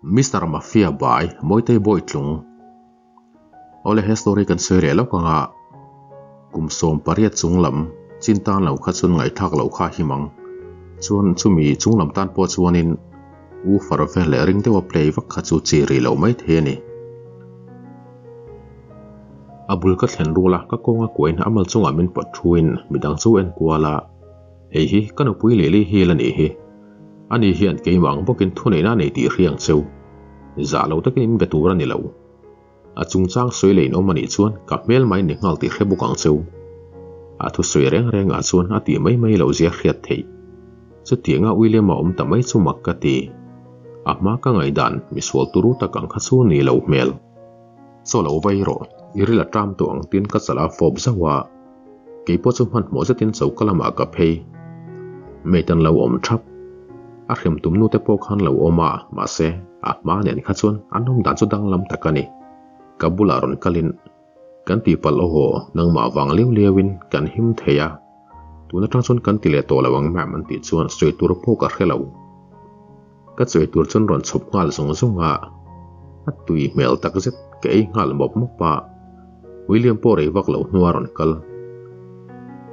Mister Mafia by Mawitei Bawitlung Awle he story kan sawi reh lawk anga kum 18 chung lam chin tan lo kha chuan ngaihthlak loh kha him ang. Chuan chumi chung lam tan pawh chuanin woofer vel leh ring deuha play vak kha chu chi rih loh mai thei a ni. A bul ka thlen rual a, ka kawnga kuain a mal chungah min pawt thuin midang chu en kual a, Hei hi ka nupui Lily Hill a nih hi. Ani hian keimah ang bawkin thuneihna a nei tih hriang cheu. Zah lo takin in be tur a ni lo. A chungchang sawi leh in awm a nih chuan ka hmel mai ni nghal tih hre bawk ang cheu. A thusawi reng reng ah chuan a tih mai mai loh zia hriat theih. Chutianga William a awm ta mai chu mak ka ti. A hma ka ngaihdan misual turu tak ang kha chu ni lo hmel. Chaw lo vai rawh, i ril a ṭam tawh ang tiin ka chala fawp zauh a. Keipawh chu hmanhmawh zetin choka lamah ka phei. Mate an lo awm ṭhap. A hrem tum nute pawh khan lo awm a, mahse, a hma nen kha chuan an awm dan chu danglam tak a ni. Ka bulah rawn kalin, Kan tihpalh aw, nangmah vang liau liauin kan him thei a. Tun atang chuan kan ti leh tawh lo ang ma'am an tih chuan sawi tur pawh ka hre lo. Ka chawi tur chuan rawn chhawp nghal zung zung a, a tui hmel takzet ka ei nghal mawp mawp a, William pawh rei vak lo hnua rawn kal.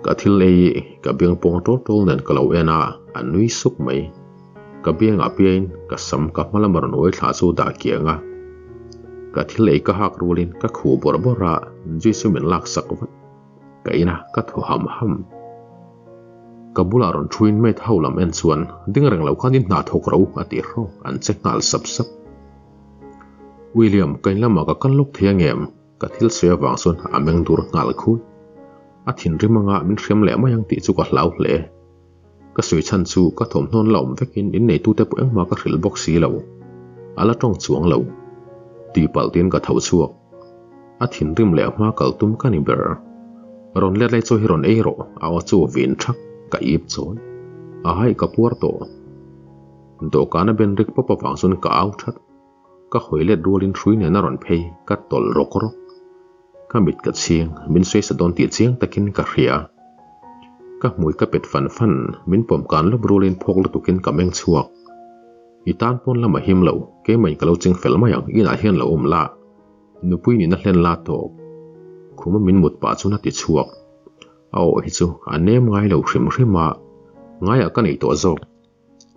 Ka thil ei ka biang pawng tawl tawl nen ka lo en a, a nui suk mai. Ka biangah piain ka sam ka hma lama rawn uai thla chu dah kiang a, ka thil ei ka hak rualin ka khuh bawrh bawrh a, Jesu min laksak vat. Ka in a, ka thaw ham ham. Ka bulah rawn thuin mate ho lam en chuan ding reng lo khan in hna thawk ro a tih hrawk an che nghal sap sap. William, ka in lamah ka kal lawk thei angem? Ka thil sawi avang chuan a meng dur nghal khul. A thinrim anga min hriam leh mai ang tih chu ka hlau hle. Ka sawi chhan chu ka thawmhnawn la awm vekin in neitute pawh engmah ka hrilh bawk si lo. A la tawng chuang lo. Tihpalh tiin ka tho chhuak. A thinrim leh hma kal tum ka ni ber. Rawn let lai chaw hi rawn ei rawh, a aw chu vin thak, ka ip chawi. A haih ka puar tawh. Dawhkana ben rik pawp avang chuan ka au that. Ka hawi let rualin hrui nen a rawn phei, ka tawlh rawk rawk. Ka mit ka chhing, min sawi sa dawn tih chiang takin ka hria. Ka hmui ka pet fan fan, min pawm kan lawp rualin phawk lutukin ka meng chhuak. I tan pawn lam a him lo, keimahin ka lo ching fel mai ang, inah hian lo awm la. Nupui nihna hlen la tawp. Khuma min mut pah chuan a ti chhuak. A aw hi chu a nem ngai lo hrim hrim a, ngaiah ka nei tawh zawk.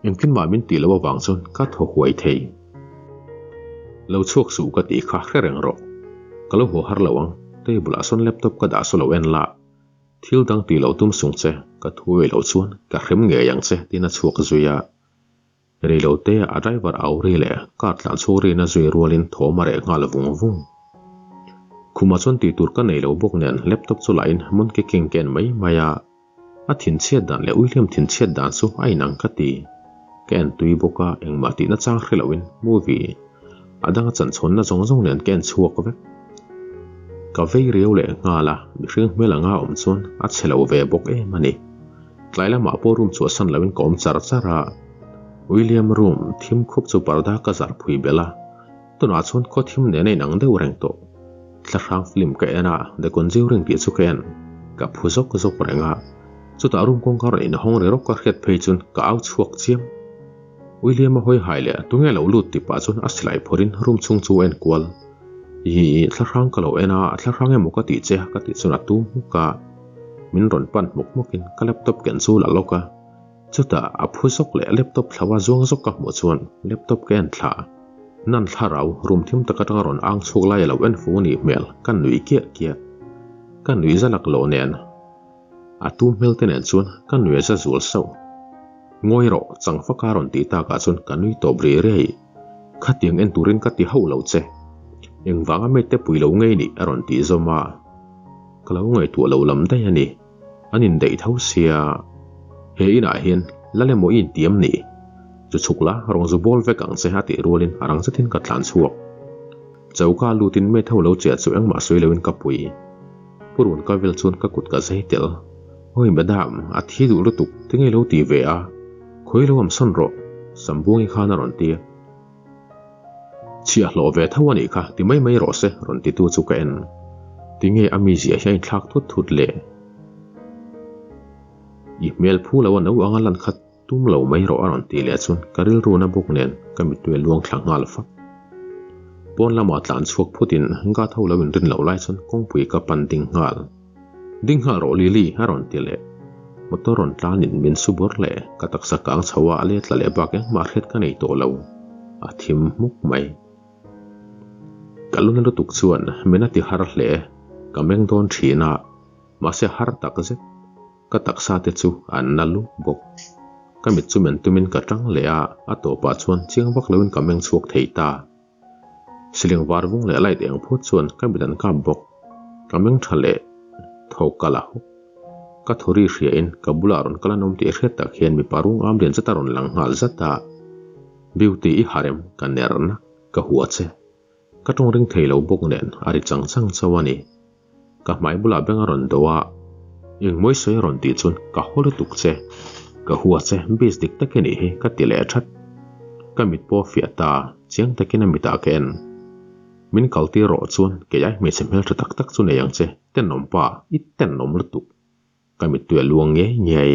Engtin mah min tih loh avang chuan ka thaw huai thei. Lo chhuak suh ka tih kha hre reng rawh. Ka lo haw har lo ang, table ah sawn laptop ka dah saw lo en la. Thil dang tih loh tum sung che, ka thu ve loh chuan ka hrem ngei ang che tiin a chhuak zui a. Rei lo te a driver au ri leh car tlan chhuak rina zui rualin thawm a reh nghal vung vung. Khumah chuan tih tur ka nei lo bawk nen laptop chu lahin Monkey King ka en mai mai a. A thinchhiat dan leh William thinchhiat dan chu a inang ka ti. Ka en tui bawk a, engmah tihna chang hre loin movie a danga chanchhawnna zawng zawng nen ka en chhuak vek. Ka vei riau leh nghal a, mihring hmel anga awm chuan a chhe lo ve bawk em a ni. Tlai lamah pawh room chhuahsan loin ka awm char char a, William room thim khup chu parda ka zar phui belh a, tunah chuan khaw thim nen a inang deuh reng tawh. Thlahrang film ka en a, The Conjuring tih chu ka en. Ka phu zawk zawk reng a, chutah room kawngka rawn inhawng ri rawk ka hriat phei chuan ka au chhuak chiam. William a hawi hai leh tunge lo lut ti pah chuan a silai phawrhin room chhung chu a en kual. Ih, thlahrang ka lo en a, thlahrang emaw ka tih che ka tih chuan a tum hmuk a. Min rawn pan hmuk hmukin ka laptop ken chu la lawk a. Chutah a phu zawk leh laptop thla a zuang zawk ka hmuh chuan laptop ka en thla. Nan thlarau room thim tak atanga rawn ang chhuak lai a lo en fu nih hmel ka nui kiah kiah. Ka nui za lak loh nen a tu hmel te nen chuan ka nui a za zual sauh. Ngawi rawh chang faka rawn tih takah chuan ka nui tawp ri riai. Khatiang en turin ka ti hauh lo che. Engvanga mate pui lo ngei nih a rawn tih zawm a. Ka lo ngaihtuah lo lam daih a ni. An indaih tho sia. He inah hian lal emaw i intiam ni? Chu chhuk la, rawn zu bawl vek ang che a tih rualin a rang zetin ka tlan chhuak. Choka lutin mate ho lo chiah chu engmah sawi loin ka pui. Pu Run ka vel chuan ka kut ka zai tel. Awi madam, a thi duh lutuk, tinge lo ti ve a? Khawi lo am sawn rawh, Sambuangi khan a rawn ti. Chhiah hlawh ve tho a nih kha, ti mai mai rawh se, rawn titu chu ka en. Tinge a mizia hi a inthlak thut thut le? I hmel phu lo a no anga lan kha tum lo mai rawh a rawn tih leh chuan ka rilru na bawk nen ka mittui a luang thla nghal fak. Pawn lamah tlan chhuak phutin guard ho lo inrin loh lai chuan kawngpui ka pan ding nghal. Ding nghal rawh Lily a rawn ti leh. Motor rawn tlanin min su bawr leh ka taksa kang chho a a let tla leh bak engmah hriat ka nei tawh lo. A thim hmuk mai. Ka luna lutuk chuan min a ti har hle. Ka meng dawn thin a, mahse har tak zet. Ka taksa te chu an na luk bawk. Ka mit chu men tumin ka tang leh a, a tawpah chuan chiang vak loin ka meng chhuak thei ta. Siling var vung leh light eng phut chuan ka mit an kap bawk. Ka meng tha leh tho ka la hawk. Ka thaw ri hriain ka bulah rawn kal an awm tih hriat tak hian mipa rung am lian zet a rawn lang nghal zat a. Beauty i harem ka ner na ka hua che. Ka tawng ring thei lo bawk nen a ri chang chang chauh a ni. Ka hmai bulah beng a rawn do a, Engmawi sawi a rawn tih chuan ka haw lutuk che, ka hua che, bis dik tak i nih hi ka ti leh that. Ka mit pawh a fiah ta, chiang takin a mitah ka en. Min kal tir rawh chuan kei ai hmeichhe hmeltha tak tak chu nei ang che, tenawm pa, i tenawm lutuk. Ka mittui a luang ngei ngei.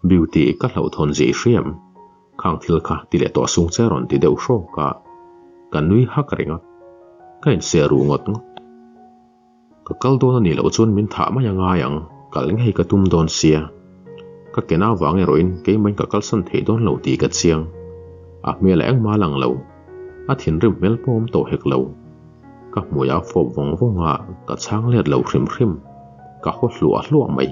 Beauty ka hlauhthawn zia i hriam. Khang thil kha ti leh tawh sung che rawn ti deuh hrawk a, ka nui hak reng a, ka inseh ruh ngawt ngawt. Ka kal dawn a nih loh chuan min thah mai a ngai ang, kal ngei ka tum dawn sia. Ka ken avang erawhin keimahin ka kalsan thei dawn lo tih ka chiang. A hmel a engmah a lang lo, a thinrim hmel pawh awm tawh hek lo. Ka hmui a fawp vawng vawng a, ka chhang let lo hrim hrim, ka haw hluah hluah mai.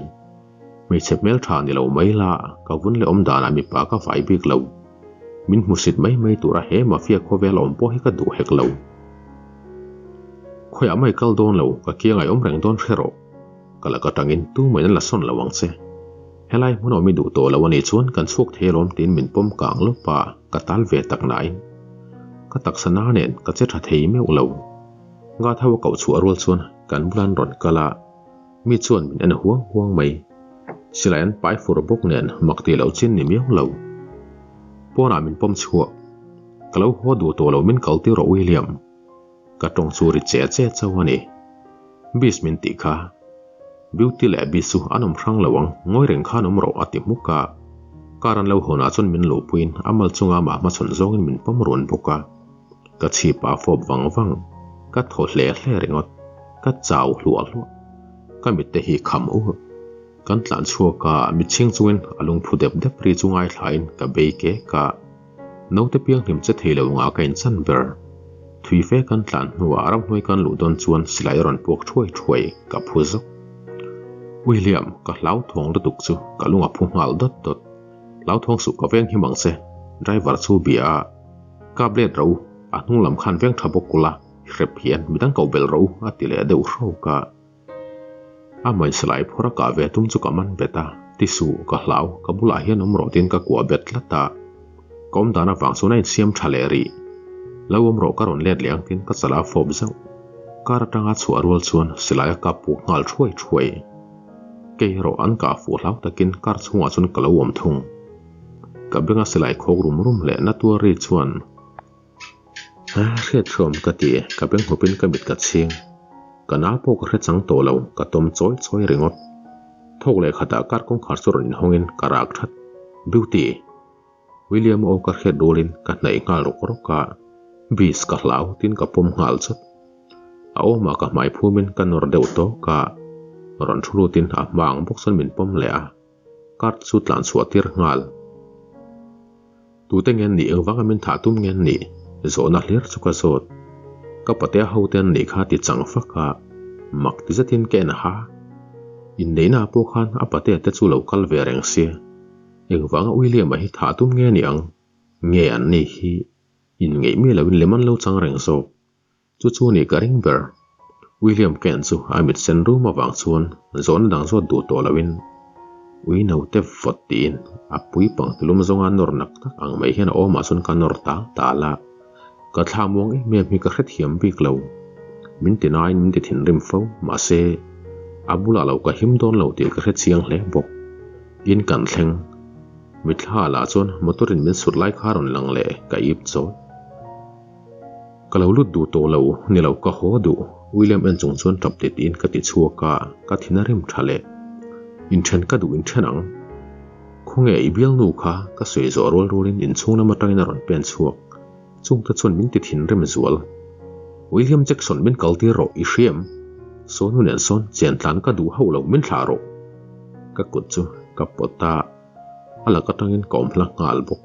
Hmeichhe hmeltha ni lo mai la, ka vun leh awm danah mipa ka vai bik lo. Min hmusit mai mai tura he mafia khawvel awm pawh hi ka duh hek lo. Khawiah mai kal dawn lo, ka kiang ai awm reng dawn hre rawh. Ka lak atangin tumah in an la sawn lo ang che. Helai hmun awm i duh tawh lo anih chuan kan chhuak thei alawm tiin min pawm kang lawp a, ka tal ve tak nain ka taksa na nen ka che tha thei meuh lo. Ngatho a koh chhuah rual chuan kan bulan rawn kal a. Mi chuan min en huang huang mai. Silai an pai fur bawk nen mak tih loh chin ni miau lo. Pawnah min pawm chhuak. Ka lo haw duh tawh lo min kal tir rawh William. Ka tawng chu ri che che chauh a ni. Bis min tih kha. Beauty leh Bis chu an awm hrang lo ang, ngawi reng khan awm rawh a ti hmuk a. Car an lo hawnah chuan min luhpuiin a mal chunga amah hmachhawn zawngin min pawm run bawk a. Ka chhip a fawp vang vang, ka thaw hle hle ringawt, ka chau hluah hluah. Ka mitte hi kham ur. Kan tlan chhuak a, mitchhing chungin a lungphu dep dep ri chu ngaithlain ka bei kek a. Naute pianghlim che thei lo ngah ka inchan ber. Thui fe kan tlan hnuah ramhnuai kan luh dawn chuan silai a rawn puak thuai thuai, ka phu zawk. William, ka hlauthawng lutuk chu ka lung a phu nghal dawt dawt. Hlauthawng suh ka veng him ang che, driver chu bia a. Ka blade ro, a hnung lam khan veng tha bawk kula, hrep hian midang koh belh ro a ti leh deuh hrawk a. A mawin silai phur a kah ve tum chu ka man bet a, ti suh, ka hlau, ka bulah hian awm rawh tiin ka kuah bet tlat a. Ka awm dan avang chuan a insiam tha leh rih. Lo awm rawh ka rawn let leh ang tiin ka chala fawp zauh. Kar atanga chhuah rual chuan silai a kap puk nghal thuai thuai. Kei erawh an kah fuh hlau takin kar chhungah chuan ka lo awm thung. Ka benga silai khawk rum rum leh na tuar ri chuan a hriat hrawm ka ti, ka beng hawpin ka mit ka chhing. Ka na pawh ka hre chang tawh lo, ka tawm chawi chawi ringawt. Thawk leh khatah kar kawngkhar chu rawn inhawngin ka rak that. Beauty! William aw ka hriat rualin ka hnaih nghal rawk rawk a, Beast ka hlau tiin ka pawm nghal chawt. A awmah ka hmai phumin ka nawr deuh tawk a, rawn thu lutin a hma ang bawk chuan min pawm leh a. Card chu tlan chhuah tir nghal. Tute nge nih engvanga min thah tum nge nih zawhna hlir chu ka zawt. Ka patea hote an nih kha ti chang fak a, mak ti zetin ka en ha. Inneihna ah pawh khan a patea te chu lo kal ve reng sia. Engvanga William-a hi thah tum nge ni ang? Nge an ni hi inngeih mi loin lem an lo chang reng zawk? Chu chu nih ka ring ber. William Kent chu a mit sen rum avang chuan zawhna dang zawt duh tawh loin ui naute vawt tiin a pui pang tilum zawnga nawr nak tak ang mai hian a awmah chuan ka nawr tal tal a. Ka thla muang em em hi ka hrethiam bik lo. Min ti nain min ti thinrim fo, mahse a bulah lo ka him dawn lo tih ka hrechiang hle bawk. In kan thleng. Mitthla lah chuan motor in min sut lai kha rawn lang leh ka ip chawi. Ka lo lut duh tawh lo, ni lo ka haw duh, William en chung chuan tap tit in ka ti chhuak a, ka thin a rim tha leh. Inthen ka duh inthen ang. Khawnge i bialnu kha ka sawi zawh rual rualin inchhung lam atangin a rawn pen chhuak. Chungte chuan min ti thinrim zual. William Jackson min kal tir rawh, i hria em? Sawnu nen sawn chen tlan ka duh hauh lo, min thlah rawh. Ka kut chu ka pawt a, a lak atangin ka awm hla nghal bawk.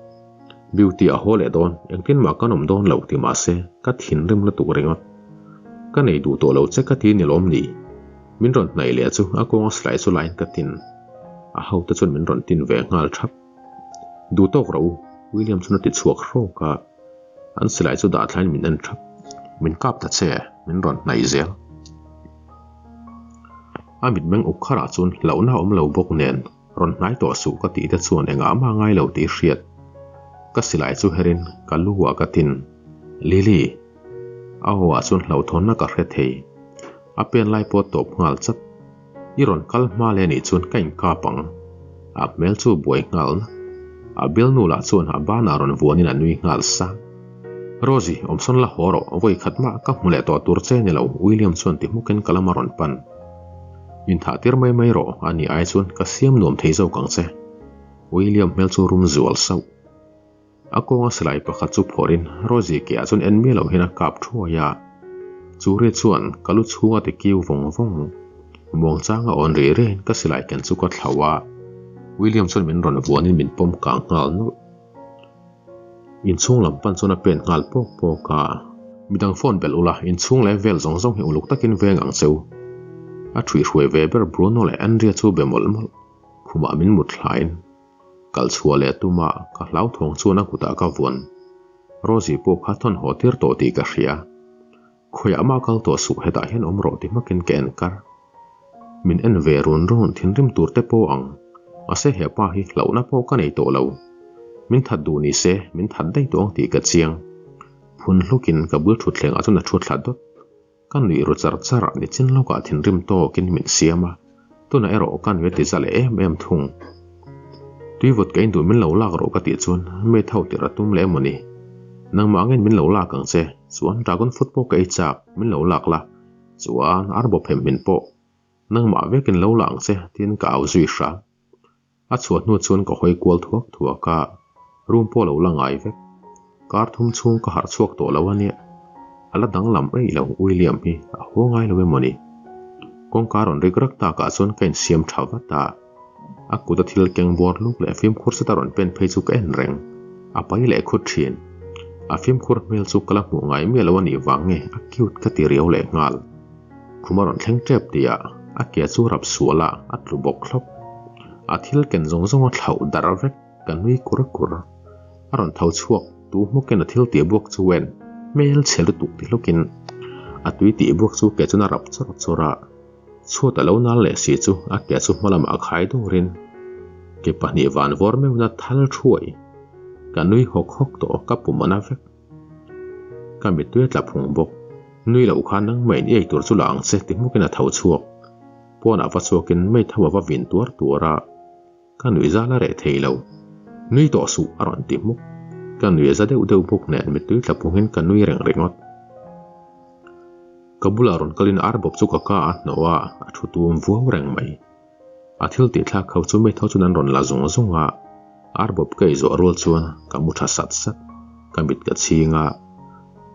Beauty a haw leh dawn, engtin mah kan awm dawn lo ti mahse ka thinrim lutuk ringawt. Ka nei duh tawh lo che ka ti ni lawm ni? Min rawn hnaih leh chu a kawnga silai chu lain ka tin. A hote chuan min rawn tin ve nghal thap. Duh tawk rawh u, William chuan a ti chhuak hrawk a. An silai chu dah thlain min en thap. Min kap ta che, min rawn hnaih zel. A mitmeng uk kharah chuan hlauhna a awm lo bawk nen rawn hnai tawh suh ka tih te chuan engah mah ngai lo tih hriat. Ka silai chu herin ka lu ah ka tin. Lily! A aw ah chuan hlauhthawnna ka hre thei. A pen lai pawh tawp nghal chat. I rawn kal hma leh anih chuan ka inkap ang. A hmel chu buai nghal na. A bialnu lah chuan a banah rawn vuanin a nui nghal sang. Rosie, awmsawn la haw rawh, vawi khat mah ka hmu leh tawh tur che ni lo, William chuan ti hmukin ka lam a rawn pan. Inthah tir mai mai rawh, a ni ai chuan ka siam nuam thei zawk ang che. William hmel chu rum zual sauh. A kawnga silai pakhat chu phawrhin Rosie ke ah chuan en miah loh hian a kap thuai a. Chu ri chuan ka lu chhunga ti kiu vawng vawng. Muangchang a awn ri riaiin ka silai ken chu ka thlauh a. William chuan min rawn vuanin min pawm kang nghal nawlh. Inchhung lam pan chuan a pen nghal pawk pawk a. Midang phone belh ula, inchhung leh vel zawng zawng hi uluk takin veng ang che u. A ṭhuihhruai ve ber Bruno leh Andrea chu be mawlh mawlh. Khumah min mut hlain. Kal chhuah leh tuma ka hlauthawng chuan a kutah ka vuan. Rosie pawh kha thawn haw tir tawh tih ka hria. Khawiah mah kal tawh suh hetah hian awm rawh ti hmakin ka en kar. Min en ve run run thinrim tur te pawh ang. Mahse he pa hi hlauhna pawh ka nei tawh lo. Min that duh ni se min that daih tawh ang tih ka chiang. Phun hlukin ka bul thutthlengah chuan a thu thla dawt. Ka nuih ru char char a, nichin lawkah thinrim tawkin min siam a, tunah erawh ka nui a ti za leh em em thung. Tuivut ka induh min lo lak rawh ka tih chuan mate ho tirh a tum leh emaw ni? Nangmah angin min lo lak ang che, chuan dragon fruit pawh ka ei chak, min lo lak la, chuan arbo phem min pawh nangmah vekin lo la ang che tiin ka au zui hram. A chhuah hnu chuan ka hawi kual thuak thuak a, room pawh lo la ngai vek. Kar thum chhung ka harh chhuak tawh lo a nia. A la danglam eih lo William hi a haw ngai lo emaw ni? Kawngka rawn rik rak takah chuan ka insiam tha vat a, a kut a thil keng bawr luk leh fimkhur zeta rawn pen phei chu ka en reng. A pai leh khut thin. A fimkhur hmel chu ka la hmuh ngai miah lo a nih vang nge a cute ka ti riau leh nghal. Khum a rawn thleng tep tihah a ke chu rap sual a, a tlu bawk thlawp. A thil ken zawng zawng a thlauh darh vek, ka nui kur kur. A rawn tho chhuak, tu hmukin a thil tih buak chu en, hmel chhe lutuk ti hlukin a tui tih buak chu ke chuan a rap chawr chawr a. Chhuat a lo nal leh si chu a ke chu hma lamah a khai dawrin ke pahnih van vawr meuhna thal thuai. Ka nui hawk hawk tawh, ka pum a na vek. Ka mittui a tla phung bawk. Nui loh khan nangmah in i ei tur chu la ang che ti hmukin a tho chhuak. Pawnah va chhuakin mei tho a va vin tuar tuar a, ka nuih zal a reh thei lo. Nui tawh suh a rawn ti hmuk. Ka nui a za deuh deuh bawk nen mittui tla phungin ka nui reng ringawt. Ka bulah rawn kalin arbawp chu ka ka a hnawh a, a thu tum vuau reng mai. A thil tih thlak ho chu mei tho chuan an rawn la zung zung a, arbawp ka ei zawh rual chuan ka mu tha sat sat, ka mit ka chhing a,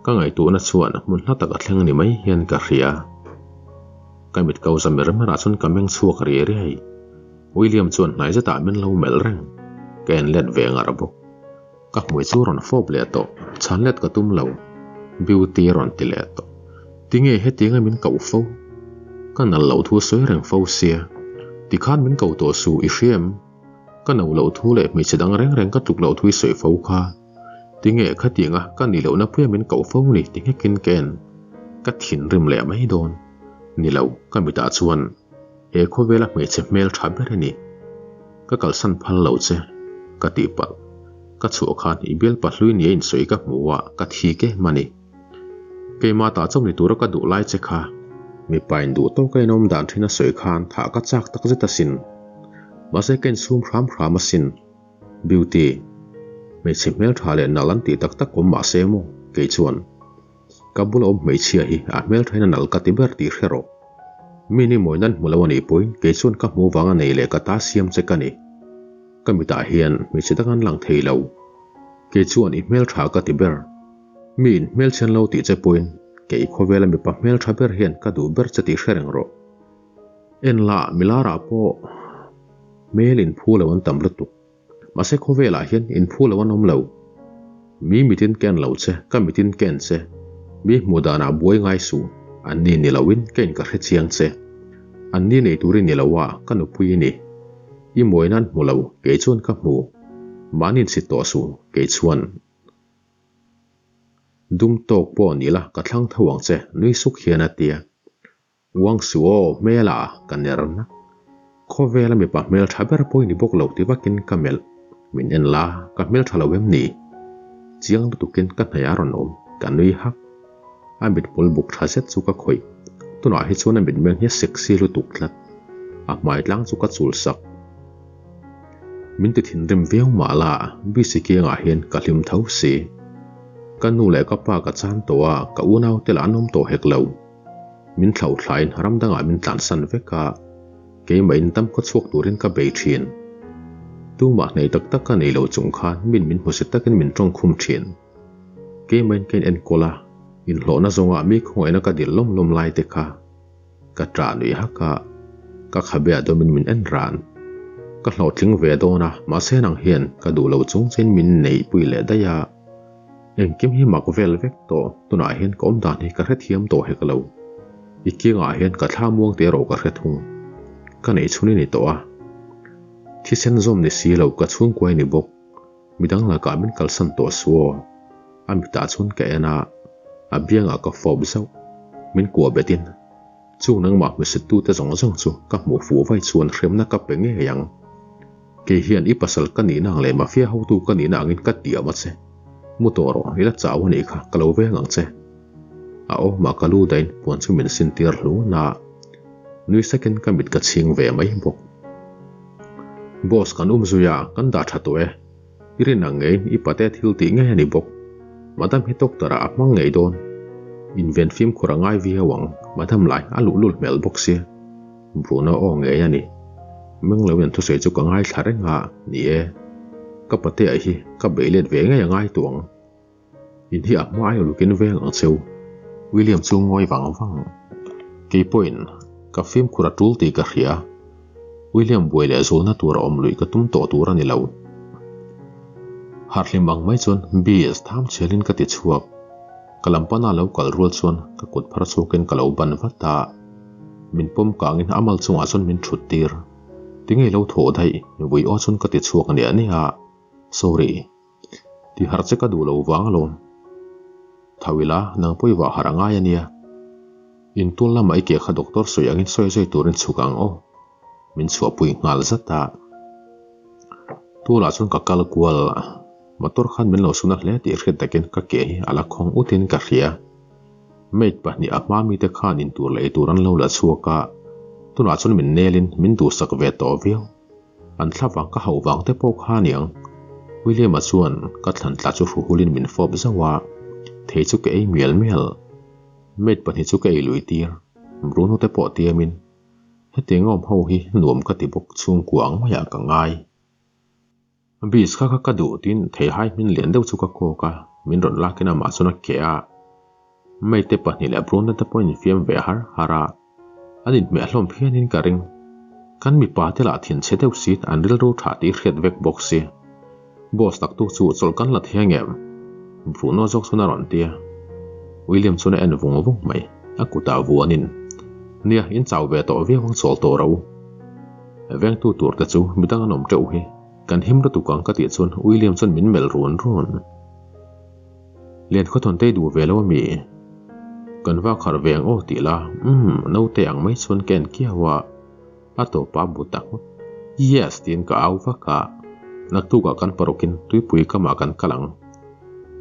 ka ngaihtuahna chuan hmun hla tak a thleng ni mai hian ka hria. Ka mit ko za mer mer ah chuan ka meng chhuak riai riai. William chuan hnai zetah min lo melh reng, ka en let ve ngar bawk. Ka hmui chu rawn fawp leh tawh, chhan let ka tum lo. Beauty rawn ti leh tawh. Tinge hetianga min koh fo? Ka nal loh thu sawi reng fo sia. Tikhan min ko tawh suh i hria em? Ka no loh thu leh hmeichhe dang reng reng ka tluk loh thu i sawi fo kha. Tinge khatianga ka nih lohna puia min koh fo ni ti nghekin ka en. Ka thinrim leh mai dawn. Ni lo, ka mitah chuan he khawvela hmeichhe hmel tha ber a ni. Ka kalsan phal lo che, ka tih palh. Ka chhuah khan i bial pahlui nia insawi ka hmu a, ka thi ke hma ni. Keimah tah chauh ni tura ka duh lai che kha. Mipa in duh tawk a inawm dan thin a sawi khan thah ka chak tak zet asin. Mahse ka insum hram hram asin. Beauty. Hmeichhe hmeltha leh nal an tih tak tak awm mahse maw, kei chuan. Ka bula awm hmeichhia hi a hmelthain a nal ka ti ber tih hre rawh. Mi ni mawi nan hmu lo a nih pawhin kei chuan ka hmuh vanga nei leh ka ta siam che ka ni. Ka mitah hian hmeichhe dang an lang thei lo. Kei chuan i hmeltha ka ti ber. Mi in hmelchhian lo tih che pawhin kei khawvela mipa hmeltha ber hian ka duh ber che tih hre reng rawh. En la, milarah pawh hmel inphu lo an tam lutuk. Mahse khawvelah hian inphu lo an awm lo. Mi mitin ken lo che, ka mitin ken che. Mi hmuh danah buai ngai suh, an ni ni loin ka in ka hre chiang che. An ni nei turin ni lo a, ka nupui i ni. I mawi nan hmu lo, kei chuan ka hmu. Mahni insit tawh suh, kei chuan. Dum tawk pawh ni la, ka thlang tho ang che, nui suk hian a tia. Uang suh aw, hmel ah ka ner nak. Khawvela mipa hmel tha ber pawh i ni bawk lo ti vakin ka melh. Min en la, ka hmel tha lo em ni? Chiang lutukin ka hnaih a rawn awm, ka nui hak. A mithmul buk tha zet chu ka khawih. Tunah hi chuan a mitmeng hi a sexy lutuk tlat. A hmai tlang chu ka chul sak. Min ti thinrim viau mah la, Bisi kiangah hian ka hlim tho si. Ka nu leh ka pa ka chan tawh a, ka unau te lah an awm tawh hek lo. Min thlauh thlain ram dangah min tlansan vek a, keimah in dam khaw chhuak turin ka bei thin. Tumah hnaih tak tak ka nei lo chung khan min min hmusit takin min tawngkhum thin. Keimah in ka in enkawl a, inhlawhna zawngah mi khawngaihna ka dil lawm lawm lai te kha ka ṭah nuih hak a, ka khabe ah dawmin min en ran. Ka hlawhtling ve dawn a, mahse nang hian ka duh lo chung chiin min neihpui leh daih a. Engkim hi mak vel vek tawh, tunah hian ka awm dan hi ka hrethiam tawh hek lo. I kiangah hian ka thla muang teh erawh ka hre thung. Ka neih chhun i ni tawh a. Thisen zawm ni si lo ka chhungkuai ni bawk. Midang lakah min kalsan tawh su aw. A mitah chuan ka en a, a biangah ka fawp zauh. Min kuah betin, Chung nangmah hmusittute zawng zawng chu ka hmuh fuh vai chuan hremna ka pe ngei ang. Kei hian i pasal ka nihna ang leh mafia hotu ka nihna angin ka tiam a che. Mu tawh rawh, i la chau a nih kha, ka lo veng ang che. A awmah ka lu dahin puan chu min sin tir hlun a, nui sakin ka mit ka chhing ve mai bawk. Boss kan um zui a, kan dah tha tawh e. I rin ang ngeiin i pate thil tih ngei a ni bawk. Madam hi doctor ah a hmang ngei dawn. Inven fimkhur a ngai viau ang, Madam lai a luhlul hmel bawk sia. Bruno aw ngei a ni. Meng lo in thusawi chu ka ngaithla reng a, ni e. Ka patea hi ka beih let ve ngei a ngai tuh ang. In hi a hma ai ulukin veng ang cheu. William chu ngawi vang vang. Kei pawhin ka fimkhur a tul tih ka hria. William buai leh zulna tur a awm luih ka tum tawh tur a ni lo. Harhlim ang mai chuan Bees tham chhialin ka ti chhuak. Ka lam pana lo kal rual chuan ka kut phar chhuakin ka lo ban vat a. Min pawm kangin a mal chungah chuan min thut tir. Tinge lo thawh daih, vui aw chuan ka ti chhuak niah niah a. Sorry. Ti harh che ka duh lo vang alawm. Tho ila, nang pawh i vah harh a ngai a nia. Intul lamah i ke kha doctor sawi angin sawi zui turin chhuk ang aw. Min chhuahpui nghal zat a. Tulah chuan ka kal kual a, motor khan min lo sun a hle tih hriat takin ka ke hi a la khawng utin ka hria. Maid pahnih a hma mite khan intur leh eitur an lo la chhuak a, tunah chuan min nelin min duhsak ve tawh viau. An thla vang ka hauh vang te pawh kha aniang. William-a chuan ka thlan tla chu hruhulin min fawp zauh a, thei chu ka ei mial mial. Maid pahnih chu ka ei lui tir, Bruno te pawh tiamin. Hetiang awm ho hi nuam ka ti bawk chhungkua ang maiah ka ngai. Beach kha kha ka duh tiin theihai hmin lian deuh chu ka kawk a, min rawn lakin amah chuan a keh a. Mate pahnih leh Bruna te pawh infiam ve har har a, an inhmeh hlawm phianin ka ring. Kan mipa te lah thinchhe deuh siin an rilru tha tih hriat vek bawk si. Boss taktu chu chawlh kan la thei angem? Bruno zawk chuan a rawn ti a. William chuan a en vung vung mai, a kutah vuanin, Nia, in chau ve tawh viau ang chawl tawh ro. Vengtu tur te chu midang an awm teuh hi. Kan him lutuk ang ka tih chuan William chuan min melh run run. Lian khawthawn te i duh ve lo ami? Kan va kharh ve ang aw tih la, umm, naute ang mai chuan ka en kiau a. A tawpa bu ta nghut. Yes! tiin ka au vak a. Naktukah kan parukin tuipui kamah kan kal ang.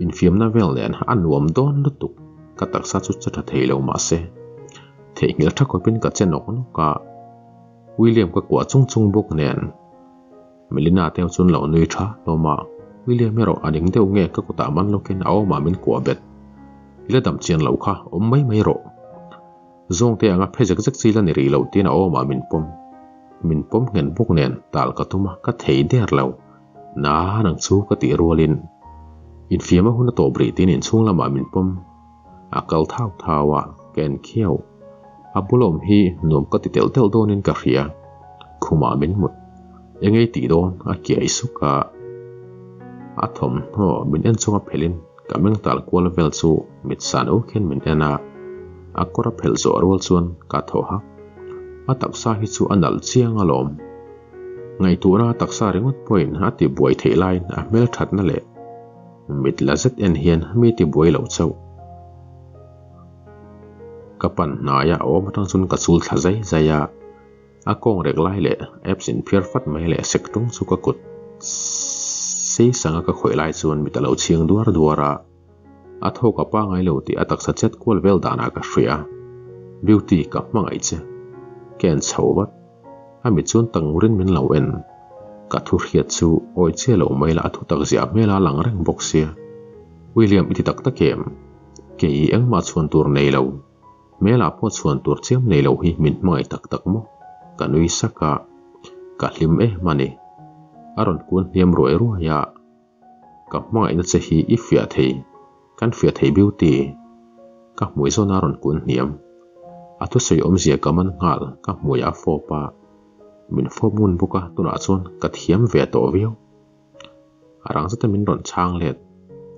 Infiamna vel nen a nuam dawn lutuk. Ka taksa chu che tha thei lo mahse, theihnghilh tha khawpin ka che nawk nawk a. William ka kuah chung chung bawk nen. Melina te chuan lo nui tha hlawm a, William erawh a ning deuh nge ka kutah man lawkin a awmah min kuah bet. I la dam chian loh kha, awm mai mai rawh. Zawngte anga phe zek zek chi la ni rih loh tiin a awmah min pawm. Min pawm nghen bawk nen tal ka tum a, ka thei der lo. Na nang chu ka tih rualin infiam a hun a tawp rih tiin inchhung lamah min pawm. A kal thau thau a, ka en khiau. A bul awm hi nuam ka ti telh telh dawnin ka hria. Khumah min mut. Engei tih dawn a kiai suk a. A thawmhnaw min en chunga phelhin ka meng tal kual vel chu mit san uk hian min en a. A kawr a phelh zawh rual chuan ka thaw hak. A taksa hi chu a nalh chiang alawm. Ngaihtuahna taksa ringawt pawhin a ti buai theih laiin a hmel thatna leh mit la zet en hian mi ti buai lo chauh. Ka pan hnaia a awm atang chuan ka chul thla zai zai a, a kawng rek lai leh apps in phiar fat mai leh sek tung chu ka kut sei sanga ka khawih lai chuan mit a lo chhing duar duar a, a thawk a pangai lo tih a taksa chet kual vel danah ka hria. Beauty ka hmangaih che. Ka en chho vat. A mit chuan tak ngurin min lo en. Ka thu hriat chu awi chiah lo mai la a thu tak ziah hmel a lang reng bawk sia. William i ti tak tak em? Kei engmah chhuan tur nei lo. Hmelah pawh chhuan tur chiam nei lo hi min hmangaih tak tak maw? Ka nui sak a. Ka hlim em a ni. A rawn kun hniam ruai ruai a. Ka hmangaihna che hi i fiah thei, kan fiah thei Beauty. Ka hmui zawn a rawn kun hniam. A thusawi awmzia ka man nghal, ka hmui a fawp a. Min fawp ngun bawk a, tunah chuan ka thiam ve tawh viau. A rang zeta min rawn chhang let,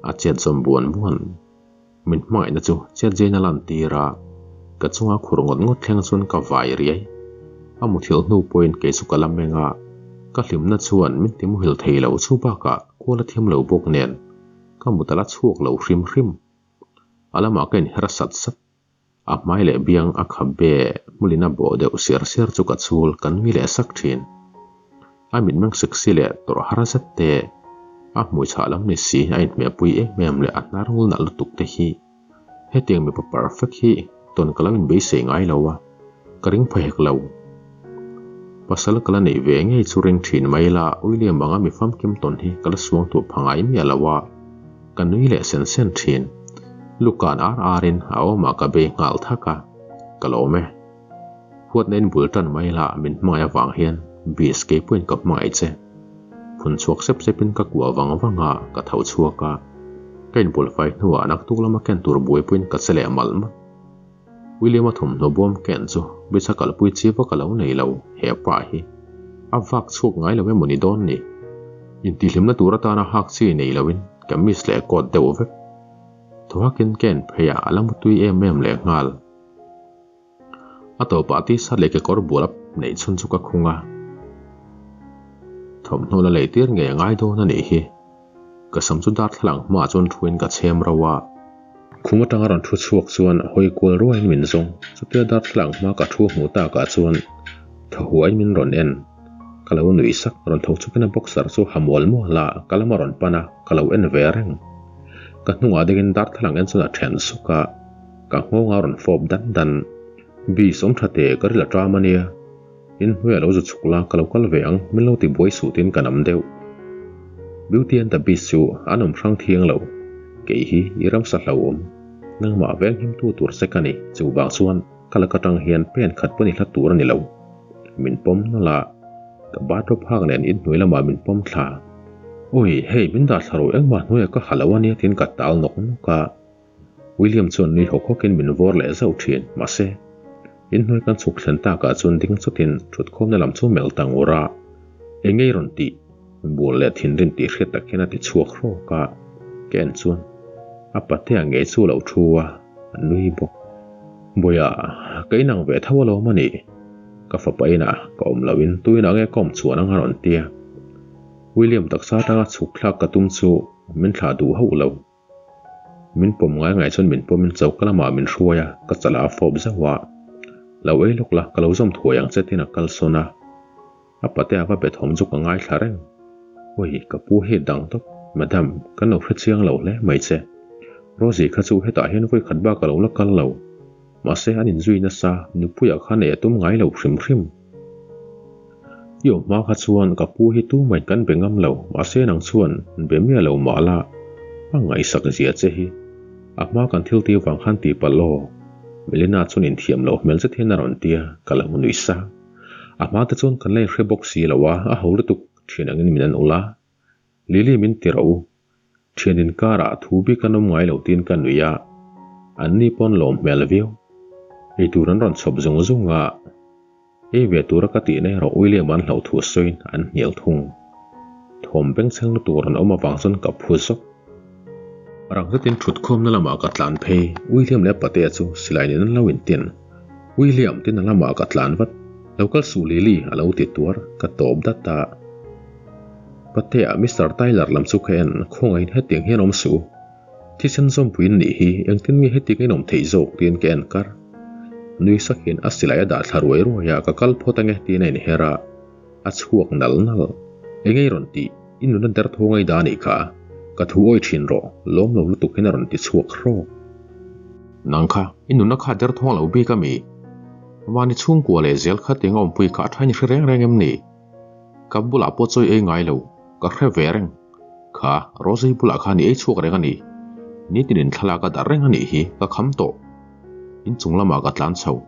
a chet zawm buan buan. Min hmangaihna chu chet zain a lan tir a, ka chunga khur ngawt ngawt thleng chuan ka vai riai. A muthilh hnu pawhin kei chu ka la meng a, ka hlimna chuan min ti muhil thei lo chu bakah kual a thiam lo bawk nen ka mut a la chhuak lo hrim hrim. A lamah ka inher sat sat. A hmai leh biang a khap be hmulin a bawh deuh siar siar chu ka chhul ka nui leh sak thin. A mitmeng sexy leh tawrh har zet te, a hmui chhah lam ni si a inhmehpui em em leh a hnar ngul nalh lutuk te hi hetiang mipa perfect hi tawn ka lo inbeisei ngai lo a, ka ring pha hek lo. Pasal ka la neih ve ngei chu ring thin mai la, William anga mi famkim tawn hi ka la suang tuah pha ngai miah lo a, ka nui leh sen sen thin. Lukan ar arin a awmah ka bei nghal thak a, ka lawm e. Huatna in bul tan mai la min hmangaih avang hian Beast kei pawhin ka hmangaih che. Phun chhuak sep sepin ka kuah vang vang a, ka tho chhuak a. Ka inbulfai hnuah naktuk lama ken tur buaipuiin ka che leh malh malh. William-a thawmhnaw bawm ken chu bicha kalpui chi vak a lo nei lo, he pa hi a vak chhuak ngai lo emaw ni dawn ni? Intihhlimna tur atana hak chi nei loin kamis leh coat deuh vek. Thuhakin ken pheiah a la mutui em em leh nghal. A tawpah t-shirt leh kekawr bual a neih chhun chu ka khung a. Thawmhnaw la lei tir ngei a ngai dawn a nih hi. Ka sam chu darthlalang hmaah chuan thuin ka chhem ro a. Khum atanga rawn thu chhuak chuan hawi kual ruaiin min zawng. Chutia darthlalang hma ka thu hmuh takah chuan thaw huaiin min rawn en. Ka lo nuih sak, rawn tho chukin a boxer chu ha mual mual a, ka lama rawn pan a, ka lo en ve reng. Ka hnungah dingin darthlalang en chuan a then suk a. Ka nghawng a rawn fawp dan dan. Beast awm tha teh ka ril a ṭam a nia. In hnuaiah lo zu chhuk la, ka lo kal ve ang, min lo ti buai suh tiin ka nam deuh. Beauty and the Beast chu an awm hrang thiang lo. Kei hi i ramsa hlauhawm. Nangmah venghimtu tur che ka ni. Chuvang chuan ka lak atang hian pen khat pawn i hla tur a ni lo. Min pawm nawlh a, ka bathrobe hak nen inhnuai lamah min pawm thla. Awi, hei min dah thla rawh engmah hnuaiah ka ha lo a nia tiin ka tal nawk nawk a. William chuan nui hawk hawkin min vawr leh zauh thin, mahse, inhnuai kan chhuk thlen takah chuan ding chutin thutkhawmna lam chu melh ta ngur a, Eng ei rawn tih? Bual leh thinrim tih hriat tak hian a ti chhuak hrawk a, ka en chuan a patea ngei chu a lo thu a, a nui bawk. Bawiha, ka inang ve tho alawm a nih, ka fapa inah ka awm loin tuinah nge ka awm chuan ang a rawn ti a, William taksa atanga chhuk thlak ka tum chu min thlah duh hauh lo. Min pawm ngai ngai chuan min pawmin choka lamah min hruai a, ka chalah a fawp zauh a. Lo ei lawk la, ka lo zawm thuai ang che tiin a kal sawn a. A patea va be thawm chu ka ngaithla reng. Awi, ka pu hi dang tawp. Madam, kan lo hre chiang lo hle mai che. Rosie kha chu hetah hian vawi khat bak a lo la kal lo. Mahse, an inzui nasa, nupuiah khan ei a tum ngai lo hrim hrim. I awm hma kha chuan ka pu hi tumah kan be ngam lo, mahse nang chuan be miah lo mah la, a ngaihsak zia che hi. A hma kan thil tih vang khan tih palh aw. Melina chuan inthiam loh hmel zet hian a rawn ti a, ka lo nuih sa. A hma te chuan kan la inhre bawk si lo a, a ho lutuk thian angin min an ul a. Lily min ti rawh u. Thian inkarah thu bik an awm ngai lo tiin ka nui a, anni pawn lawm hmel viau. Eitur an rawn chhawp zung zung a, ei ve tura ka tihna erawh William an hlauh thu sawiin an hnial thung. Thawm bengchheng lutuk rawn awm avang chuan ka phu zawk. Rang zetin thutkhawmna lamah ka tlan phei, William leh Patea chu silai nen an lo intin. William tina lamah ka tlan vat, Lo kal suh Lily a lo ti tuar, ka tawp dat a. Patea, Mister Tyler lam chu ka en, Khawngaihin hetiang hian awm suh u. Thisen zawmpuiin nih hi, engtin nge hetiang in awm theih zawk tiin ka en kar. Nui sakin a silai a dah thla ruai ruai a, ka kal phawt ange tiin a inher a. A chhuak nal nal. Eng ei rawn tih? I nuna derthawng ei da anih kha. Ka thu awi thin rawh, lawm lo lutuk hian a rawn ti chhuak hrawk. Nang kha, i nuna kha derthawng lo bik a mi? Vani chhungkua leh zel kha tiang a awmpui kha a thain i hre reng reng em ni? Ka bulah pawh chawi ei ngai lo, ka hre ve reng. Kha, Rosie bulah khan i ei chhuak reng a ni. Nitin in thlalak a darh reng a nih hi, ka kham tawh. Inchung lamah ka tlan chho.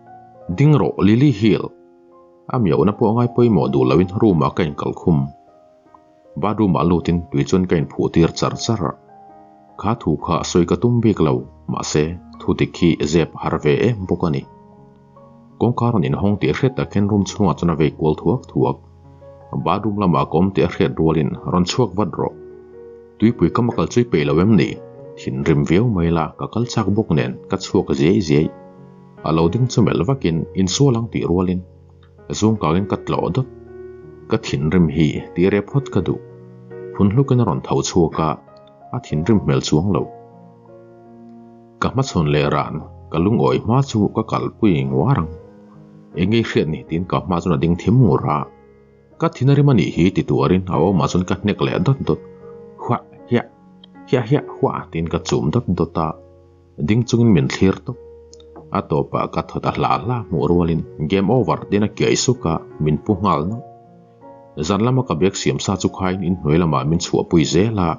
Ding rawh, Lily Hill! A miauhna pawh ngai pawimawh duh loin room ah ka inkal khum. Bathroom ah lutin tui chuan ka inphuh tir char char. Kha thu kha sawi ka tum bik lo, mahse thu dik hi zep a har ve em bawk a ni. Kawngka rawn inhawng tih a hriat tak hian room chhungah chuan a vei kual thuak thuak. Bathroom lamah ka awm tih a hriat rualin rawn chhuak vat rawh. Tuipui ka makal chui peih lo em ni? Thinrim viau mai la ka kal chak bawk nen ka chhuak ziai ziai. A lo ding chu melh vakin insual ang tih rualin zungkangin ka tlawh dawt. Ka thinrim hi tih reh phawt ka duh. Phun hlukin a rawn tho chhuak a, a thinrim hmel chuang lo. Ka hmachhawn leh ran, ka lungawi hma chu ka kalpui nguar ang. Eng ngei hriat ni tiin ka hma chuan a ding thim ngur a. Ka thin a rim a nih hi ti tuarin a awmah chuan ka hnek leh dawt dawt. Huah hiah, hiah hiah huah tiin ka chum dawt dawt a. Ding chungin min thlir tawp. A tawpah ka thawt a hla hla hmuh rualin game over tiin a kiai suk a, min pu nghal nawlh. Zan lama ka bag siam sa chu khain inhnuai lamah min chhuahpui zel a.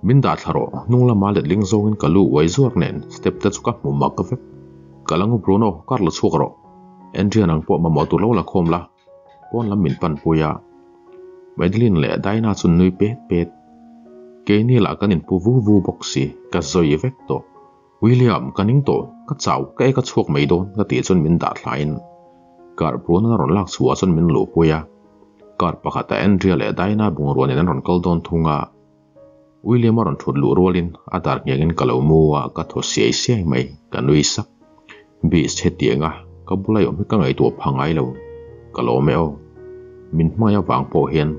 Min dah thla rawh, hnung lama letling zawngin ka lu uai zuar nen step te chu ka hmu mak vek. Ka la ngu Bruno, kar la chhuak rawh. Andrian ang pawh mamawh tur lo la khawm la. Pawn lam min pan pui a. Madeline leh Dinah chu nui pet pet. Keini lah kan inpu vu vu bawk si, ka zawi vek tawh. William, ka ning tawh, ka chau, ka ek a chhuak mai dawn ka tih chuan min dah thlain car Bruno a rawn lak chhuah chuan min luh pui a. Car pakhatah Andrea leh Dinah bungrua nen an rawn kal dawn thung a. William a rawn thut luh rualin a dar nghengin ka lo mu a, ka thaw siai siai mai, ka nui sak. Beast hetianga ka bula i awm hi ka ngaihtuah pha ngai lo, ka lawm e aw. Min hmangaih avang pawh hian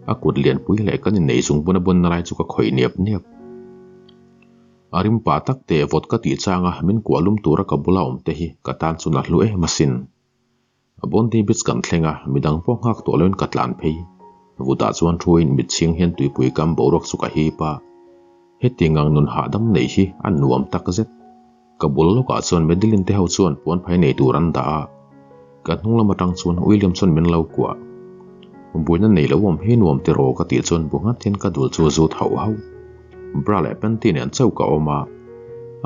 a kut lianpui leh kan innei zung buna bunna lai chu ka khawih niap niap. A rim pa tak teh vawt ka tih changa min kuah lum tura ka bula awm te hi ka tan chuan a hlu em asin. Bondi Beach kan thleng a, midang pawh nghak tawh loin ka tlan phei. Vutah chuan thuin mitchhing hian tuipui kam boruak chu ka hip a. Heti ngang nun hahdam neih hi a nuam tak zet. Ka bul lawkah chuan Madeline te ho chuan puanphai nei tur an dah a. Ka hnung lam atang chuan William chuan min lo kuah. Buaina nei lo awm hi nuam tiraw ka tih chuan bu nghat hian ka dul chu a zut hauh hauh. Bra leh panty nen chauh ka awm a,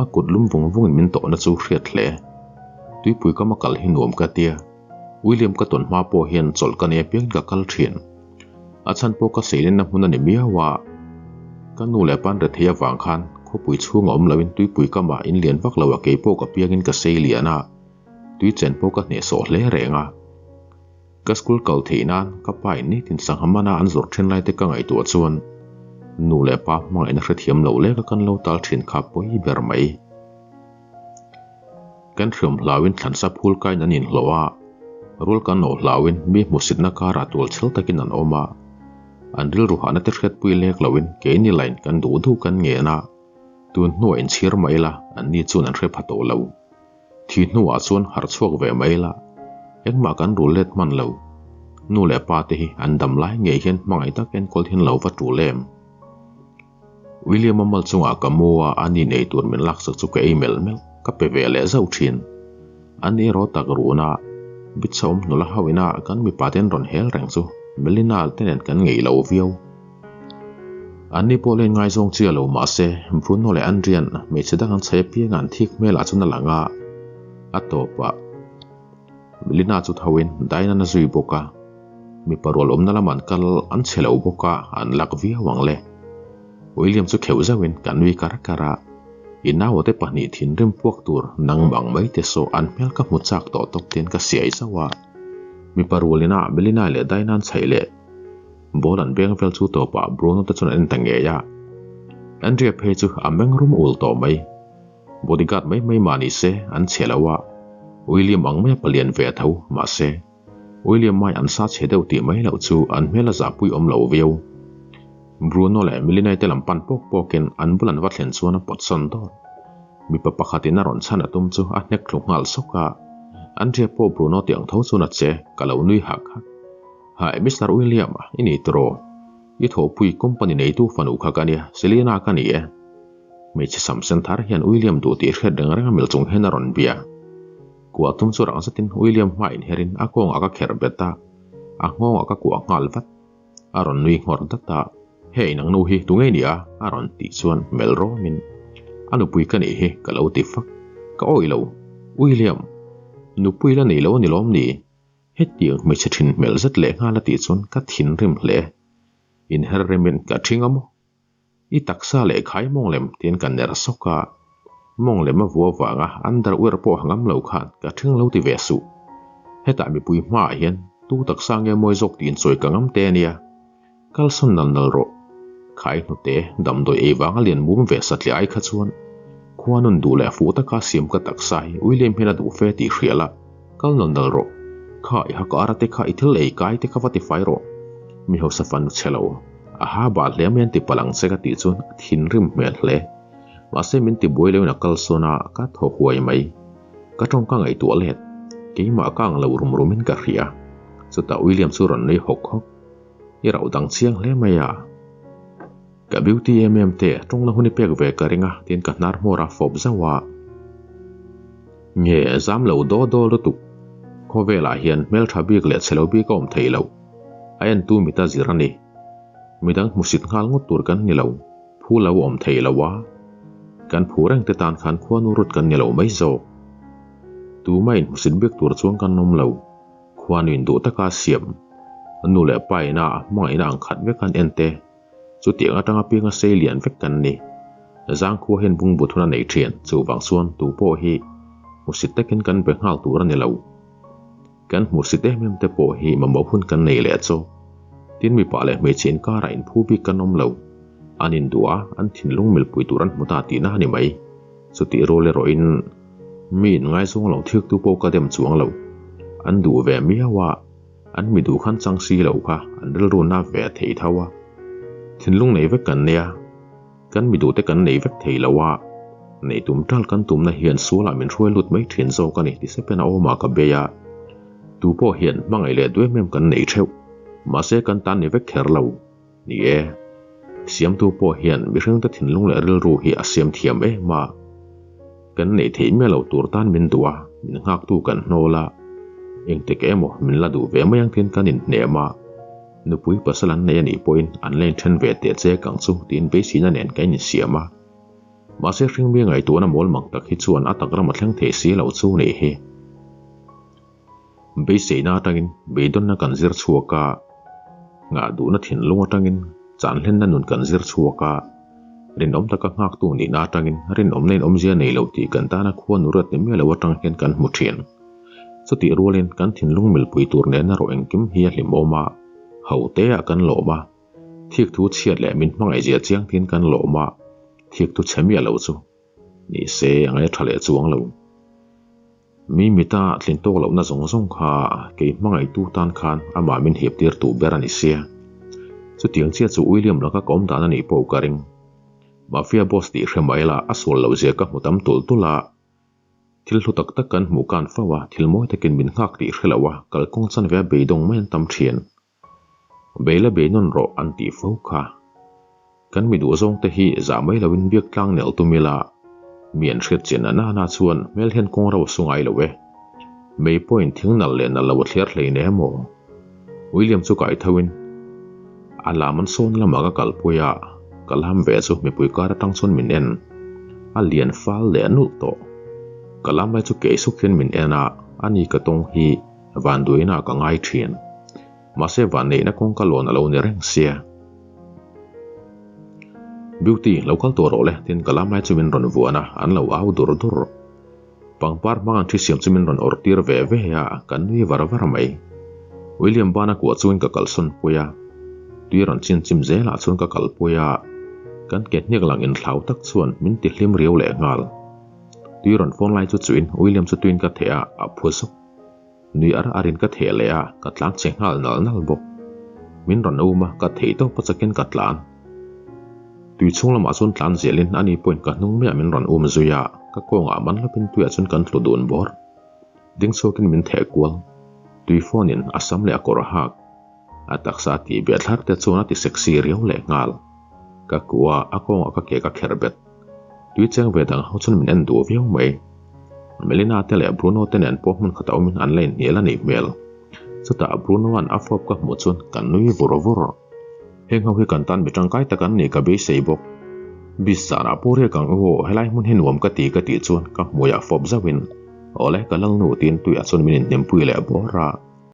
a kut lum vung vungin min tawhna chu hriat hle. Tuipui kam a kal hi nuam ka tia, William ka tawn hma pawh hian chawlh ka nei apiangin ka kal thin. A chhan pawh ka seilenna hmun a ni miau a, ka nu leh pan rethei avang khan khawpui chhunga awm loin tuipui kamah in lian vak lo a keipawh ka piangin ka sei lian a, tui chen pawh ka hnehsawh hle reng a. Ka school kal theih nan ka pa in nitin sangha mana an zawrh then lai te ka ngaihtuah chuan nu leh pa hmangaihna hrethiam lo lek a kan lo tal thin kha pawi ber mai. Kan hriam hlauin thlansa phul kain an inhlawh a, rul kan awh hlauin mi hmuhsitna karah tual chhel takin an awm a, an rilru hahna te hriatpui lek loin keini lain kan duh duh kan ngen a, tun hnuah inchhir mah ila anni chuan an hre pha tawh lo. Thi hnuah chuan harh chhuak ve mai la, engmah kan rul let hman lo. Nu leh pa te hi an dam lai ngei hian hmangaih tak enkawl hian lo va tul em? William-a mal chungah ka mu a, a ni nei tur min laksak chu ka ei melh melh, ka pe ve leh zauh thin. A ni erawh tak runa bitsa awm hnula ho ina kan mipa ten rawn hel reng chu Melina te nen kan ngeih lo viau. Anni pawh len ngaizawng chi a lo mahse Bruno leh Andrian hmeichhe dang an chhai apianga an thik hmelah chuan a lang a, a tawpah. Melina chu tho in Diana na zui bawk a, mipa rual awmna lam an kal an chhe lo bawk a, an lak viau ang le. William chu kheuh zauh in ka nui kar kar a, i naute pahnih thinrim puak tur nangmang mai te saw an hmel ka hmu chak tawh tawp tiin ka siai zauh a. Mipa rual ina Melina leh Diana an chhaih leh ball an beng vel chu tawpah Bruno te chuan an en ta ngei a. Andrea phei chu a meng rum ul tawh mai. Bodyguard mai mai mah ni se an chhe lo a, William ang maia palian ve a tho mahse William mai an sa chhe deuh tih mai loh chu an hmel a zahpui awm lo viau. Bruno leh Milinai te lam pan pawk pawkin an bul an va thlen chuan a pawt sawn dawt. Mipa pakhatin a rawn chhan a tum chu a hnek thlu nghal sawk a, Andrea pawh Bruno tih ang tho chuan a che, ka lo nui hak hak. Hi Mister William, i ni tiraw? I thawhpui company neitu fanu kha ka nia, Selena ka ni e. Hmeichhe sam sen thar hian William duh tih hriat reng reng a mil chung hian a rawn bia. Kuah tum chu rang zetin William hma inherin a kawngah ka kherh bet a, a nghawngah ka kuah nghal vat. A rawn nui nghawr dat a, Hei nang nu hi tunge ni a? a rawn tih chuan melh rawmin, A nupui ka nih hi ka lo ti fak. Ka awih lo, William, nupui la nei lo a ni lawm ni? Hetiang hmeichhe thin hmel zet leh nghal a tih chuan ka thinrim hle. Inher remin ka thing a maw? I taksa leh khai mawng lem tiin ka ner sawk a, mawng lem a vua vanga underwear pawh ha ngam lo khan ka thing lo ti ve suh. Hetah mipui hmaah hian tu taksa nge mawi zawk tiin chawi ka ngam te a nia. Kalsawn nal nal rawh. Khai hnute damdawi ei vanga lian mum ve satliah ai kha chuan khua nun duh leh fuh taka siam ka taksa hi William hian a duh fe tih hria la, kal nal nal rawh. Kha i hak ara te kha i thil ei kai te kha va ti fai rawh. Mi hausa fanu chhe lo. A ha bah hle mai an ti palh ang che ka tih chuan a thinrim hmel hle. Mahse min ti buai loin a kal sawn a, ka thaw huai mai. Ka tawng ka ngaihtuah let. Keimah ka ang lo rum rumin ka hria. Chutah William chu rawn nui hawk hawk. I rauh dang chiang hle mai a. Ka beauty em em te, tawngna hun i pek ve ka ring a tiin ka hnar hmawr a fawp zauh a. Nge zam lo daw daw lutuk. Khawvelah hian hmeltha bik leh chhe lo bik a awm thei lo. A entu mita zir a ni. Midang hmusit nghal ngawt tur kan ni lo, phu lo awm thei lo a. Kan phu reng te tan khan khuanu rut kan ni lo mai zawk. Tuma inhmusit bik tur chuan kan awm lo. Khuanu induh taka siam, nu leh pa ina a hmangaihna ang khat vek an en te, chutiang atanga pianga sei lian vek kan ni. Zangkhua hian bungbut hun a nei thin, chuvang chuan tu pawh hi hmusit takin kan be nghal tur a ni lo. Kan hmuhsit em em te pawh hi mamawh hun kan nei leh chaw. Tin mipa leh hmeichhe inkarah inphu bik kan awm lo. An induh a, an thinlung milpui tur an hmu ta tihna a ni mai. Chutih rual erawhin mi inngaizawng lo thiktu pawh ka dem chuang lo. An duh ve miau a, an mi duh khan chang si lo kha an rilru na ve a thei tho a. Thinlung nei vek kan nia. Kan mi duhte kan nei vek thei lo a, nei tum tal kan tumna hian sualah min hruai lut mai thin zawk a ni ti sepen a awmah ka bei a. Tu pawh hian hmangaih leh duh em em kan nei theuh, mahse kan tan ni vek kher lo. Ni e, siamtu pawh hian mihringte thinlung leh rilru hi a siam thiam em a, kan neih theih miah loh tur tan min duh a, min nghaktu kan hnawl a, engtik emaw min la duh ve mai ang tiin kan inhnem a. Nupui pasal an nei a nih pawhin an la inthen ve teh che kang chu tiin beiseina nen ka insiam a. Mahse hringmi ngaihtuahna mawl mang tak hi chuan a tak ram a thleng thei si lo chu nih hi. Beiseina atangin beidawnna kan zir chhuak a, nghah duhna thinlung atangin chanhlenna nun kan zir chhuak a, rinawm taka nghaktu nihna atangin rinawmna in awmzia nei lo tih kan tana khua nurat ni miah lo atang hian kan hmu thin. Chutih rualin kan thinlung milpui tur nena rawh engkim hi a hlimawm a, ho teah kan lawm a, thikthu chhiat leh min hmangaihzia chiang tin kan lawm a, thikthu chhe miah lo chu ni se a ngaih tha leh chuang lo. Mi mita tlin tawk lohna zawng zawng kha kei hmangaihtu tan khan amah min hip tir tu ber a ni sia. Chutiang chiah chu William laka ka awm dan a nih pawh ka ring. Mafia boss tih hre mai la a sual lohzia ka hmu tam tulh tulh a. Thil hlu tak tak kan hmuh kan fo a, thil mawi takin min nghak tih hre lo a, kalkawng chanve a beidawng mai an tam thin. Bei la bei nawn rawh an tih fo kha. Kan mi duh zawng te hi zah mai loin biak tlang nel tum ila, mi an hriat chian na na chuan hmel hian kawng ro a su ngai lo e. Mei pawhin thing nal leh nal lo a thliar hlei ne maw? William chu kai tho in a lam an sawn lamah ka kalpui a, ka lam ve chu mipui kar atang chuan min en. A lian fal leh nulh tawh. Ka lam lai chu kei suk hian min en a, ani ka tawng hi. Vanduaina ah ka ngai thin. Mahse vanneihna kawngka lawn a lo ni reng sia. Beauty, lo kal tawh rawh le, tin ka lam lai chu min rawn vuan a, an lo au dur dur. Pangpar hmang an thi siam chu min rawn awrh tir ve ve a, kan nui var var mai. William bana kuah chuin ka kalsawn pui a, tui rawn chin chim zelah chuan ka kalpui a, kan ke hniak lang inthlau tak chuan min ti hlim riau leh nghal. Tui rawn phone lai chu chuin William chu tuin ka theh a, a phu zuk. Nui ar arin ka theh leh a, ka tlan che nghal nal nal bawk. Min rawn um a, ka thei tawp a chakin ka tlan. Tui chhung lamah chuan tlan zelin ani pawhin ka hnung maiah min rawn um zui a, ka kawngah man hlawpin tuiah chuan kan tlu dun bawr. Ding chhuakin min theh kual. Tui phone in a sam leh a kawr a hak. A taksa a tih beh thlar te chuan a ti sexy riau leh nghal. Ka kua a kawngah ka ke ka kher bet. Tui cheng ve dang ho chuan min en duh viau mai. Melina te leh Bruno te nen pawh hmun khatah awmin an la inhnial a nih hmel. Chutah Bruno-a'n a fawp ka hmuh chuan kan nui vur vur. Heng ho hi kan tan mi tangkai tak an nih ka beisei bawk. Bis zanah pawh riak ang u aw, helai hmun hi nuam ka ti ka tih chuan ka hmuiah fawp zauhin, Awle ka lalnu tiin tuiah chuan min inhnimpui leh bawr a.